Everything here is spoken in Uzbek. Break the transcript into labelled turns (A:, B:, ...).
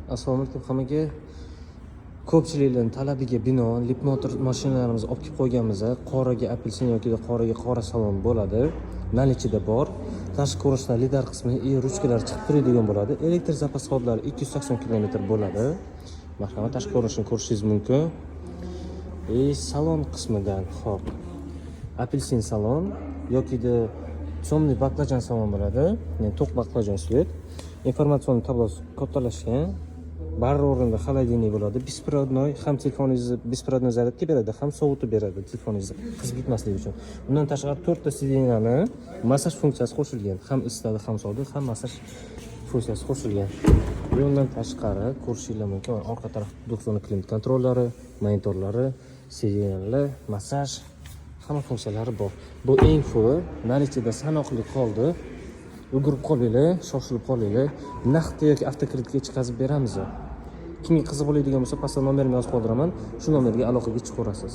A: Assalomu alaykum hammaga. Ko'pchiliklarning talabiga binoan Leapmotor mashinalarimizni olib kelib qo'yganmiz. Qoraga apelsin yoki qoraga qora salon bo'ladi. Наличие da bor. Tashqi ko'rinishdan lidar qismi и ruchkalar chiqib turadigan bo'ladi. Elektr запас ход lari 280 km bo'ladi. Marhamat, tashqi ko'rinishini ko'rishingiz mumkin. И salon qismidan, xo'p. Apelsin salon yokida темный баклажан salon bo'ladi. Ya'ni to'q баклажан цвет. Informatsion tablosi kattalashgan. Bari o'rinda холодильник bo'ladi. Беспроводной ham telefoningizni беспроводной зарядка beradi, ham sovutib beradi telefoningizni qizib ketmasligi uchun. Undan tashqari to'rtta сиденье ni massaj funksiyasi qo'shilgan. Ham isitadi, ham sovutadi, ham massaj funksiyasi qo'shilgan. Va undan tashqari ko'rishinglar mumkin. Mana orqa taraf двухзонный климат контроль lari, monitorlari, сиденье lar, massaj, hamma funksiyalari bor. Bu eng full наличие da sanoqli qoldi. Ulgurib qolinglar, shoshilib qolinglar. Naqd yoki avtokreditga chiqazib beramiz. Kimga qiziq bo'ladigan bo'lsa, pastda nomerimni yozib qoldiraman. Shu nomerga aloqaga chiqaverasiz.